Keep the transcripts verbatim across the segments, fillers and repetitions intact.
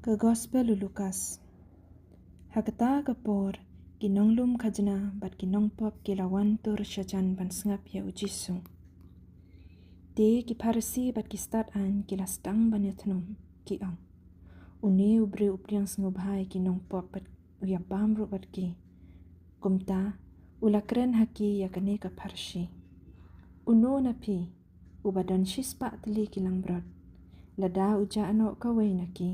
Ka Gospel u Lukas. Ha kata ka por, ki nonglum khajna bad ki nongpop ki la wan tur shajan ban sngap ïa u Jisu. Te ki Pharisi bad ki stad aiñ ki la sdang ban ïathnum, ki ong: Une u briew u pdiang sngewbha ïa ki nongpop bad u ïabam ruh bad ki. Kumta, u la kren ha ki ïa kane ka pharshi: Uno na phi, uba don shispah tylli ki langbrot, lada u jah noh kawei na ki,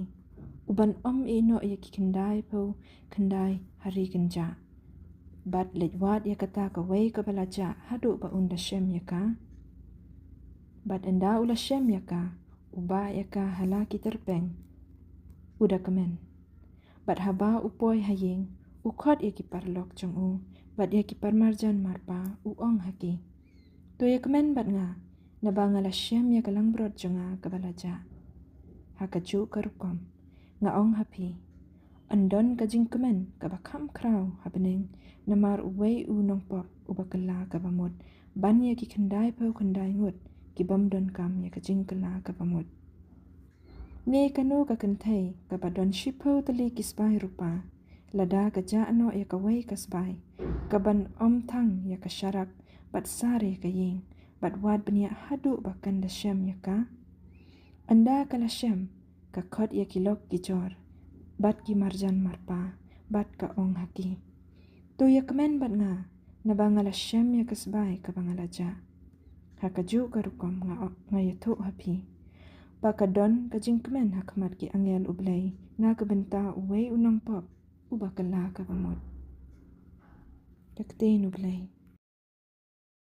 u ban ym ïeh noh ïa ki khyndai phew khyndai ha ri kynjah, bad leit wad ïa kata kawei kaba la jah haduh ba un da shem ïa ka? Bad ynda u la shem ïa ka, u bah ïa ka ha la ki tyrpeng, u da kmen. Bad haba u poi ha ïing, u khot ïa ki paralok jong u bad ïa ki parmarjan marpa, u ong ha ki: To ïa kmen bad nga, naba nga la shem ïa ka langbrot jong nga kaba la jah. Ha kajuh ka rukom, nga ong ha phi, yn don ka jingkmen kaba kham khraw ha bneng namar uwei u nongpop uba kylla kaba mut, ban ïa ki khyndai phew khyndai ngut ki bym don kam ïa ka jingkylla kaba mut. Ne kano ka kynthei kaba don shiphew tylli ki sbai rupa, lada ka jah noh ïa kawei ka sbai, ka ban ym thang ïa ka sharak bad sar ïa ka ïing, bad wad bniah haduh ba kan da shem ïa ka? Ynda ka la shem, ka khot ïa ki lok ki jor bad ki marjan marpa, bad ka ong ha ki: To ïa kmen bad nga, naba nga la shem ïa ka sbai kaba nga la jah. Ha kajuh ka rukom, nga, nga ïathuh ha phi, ba ka don ka jingkmen ha khmat ki angel U Blei na ka bynta uwei u nongpop uba kylla kaba mut. Ka ktien U Blei.